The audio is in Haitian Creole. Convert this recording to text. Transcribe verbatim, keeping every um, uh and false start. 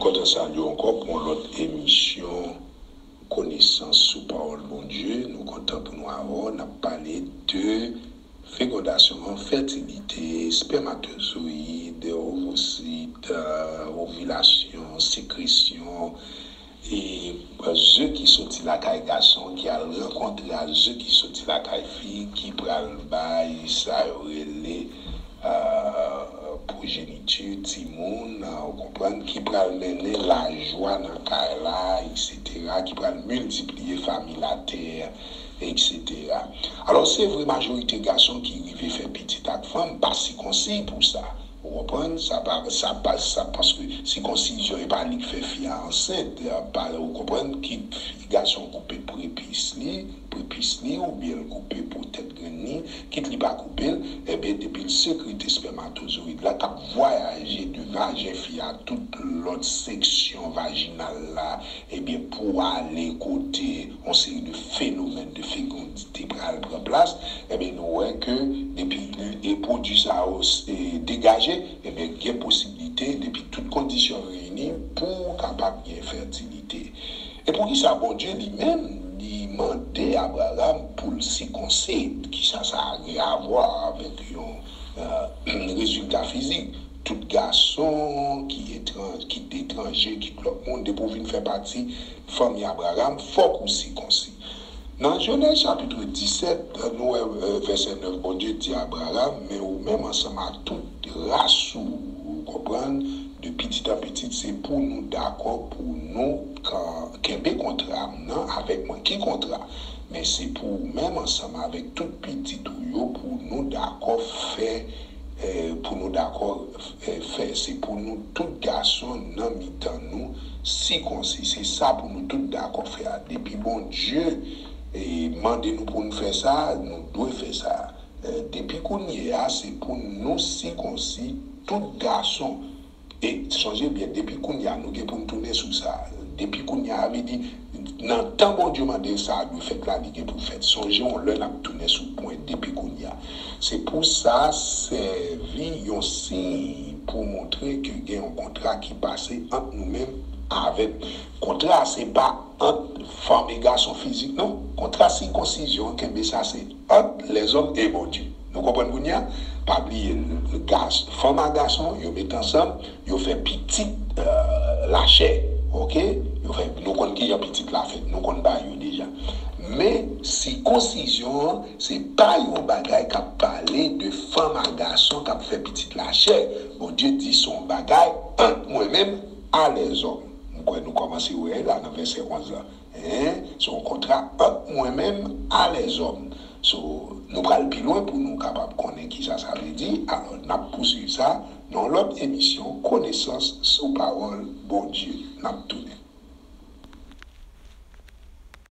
Kontan salye w ankò pou yon lòt emisyon Konesans sou Pawòl Bondye. Nou kontan pou nou avè w. N ap pale de fekondasyon an, fètilite, espèmatozoyid, ovosit, ovilasyon, sekresyon, e ze ki soti lakay gason ki al rankontre a ze ki soti lakay fi, ki pral bay sa yo rele pwojeniti, timoun, ou konprann, ki pral mennen lajwa nan kay la, etsetera, ki pral miltipliye fanmi latè, etsetera. Alò, se vre, majorite gason ki rive fè pitit ak fanm pa sikonsi pou sa. Ou konprann? Sa pa, sa pa, sa, paske sikonsizyon e pa li k fè fi a ansent, pa, ou konprann, kit fi gason koupe prepis li, prepis li, oubyen l koupe po tèt grenn li, kit li pa koupe l, ebyen, depi l sekrete espèmatozoyid la k ap vwayaje de vajen fi a tout lòt seksyon vajinal la, ebyen, pou ale kote yon seri de fenomèn de fekondite pral pran plas, ebyen, nou wè ke depi e pwodui sa yo degaje, ebyen, gen posiblite, depi tout kondisyon reyini, pou w kapab gen fètilite. E poukisa Bondye li menm, li mande Abraram pou l sikonsi? Kisa sa gen avwa avèk yon rezilta fizik? Tout gason ki etranj, ki etranje, ki lòt moun, depi w vin fè pati fanmi Abraram, fòk ou sikonsi. Nan Jenèz chapit disèt, nou wè vèsè nèf, Bondye di Abraram, men ou menm ansanm ak tout ras ou, ou konprann, de pitit an pitit, se pou nou dakò pou nou kenbe kontra m nan avèk mwen. Ki kontra? Men se pou ou menm ansanm avèk tout pitit ou yo, pou nou dakò fè, pou nou dakò fè, se pou nou tout gason nan mitan nou sikonsi. Se sa pou nou tout dakò fè a. Depi Bondye mande nou pou nou fè sa, nou dwe fè sa. Depi kounye a, se pou nou sikonsi tout gason. E sonje byen, depi kounye a, nou gen pou n tounen sou sa. Depi kounye a, sa vle di, nan tan Bondye mande sa dwe fèt la, li gen pou fèt. Sonje yon lè n ap tounen sou pwen depi kounye a. Se pou sa, sèvi yon siy pou montre ke gen yon kontra ki pase ant nou menm avèk. Kontra a se pa ant fanm e gason fizik, non. Kontra sikonsizyon an, kenbe sa, se ant lèzòm e Bondye. Nou konprann kounye a? Pa bliye, fanm ak gason, yo met ansanm, yo fè pitit lachè. Oke? Yo fè, nou konn kijan pitit la fèt, nou konn bagay yo deja. Men, sikonsizyon an, se pa yon bagay k ap pale de fanm ak gason k ap fè pitit lachè. Bondye di se yon bagay ant mwen menm a lèzòm. M kwè nou kòmanse wè la nan vèsè onz la. Hein? Se yon kontra ant mwen menm a lèzòm. So, nou pral pi lwen pou nou kapab konnen kisa sa vle di. Alò, n ap pouswiv sa nan yon lòt emisyon Konesans sou Pawòl Bondye. N ap tounen.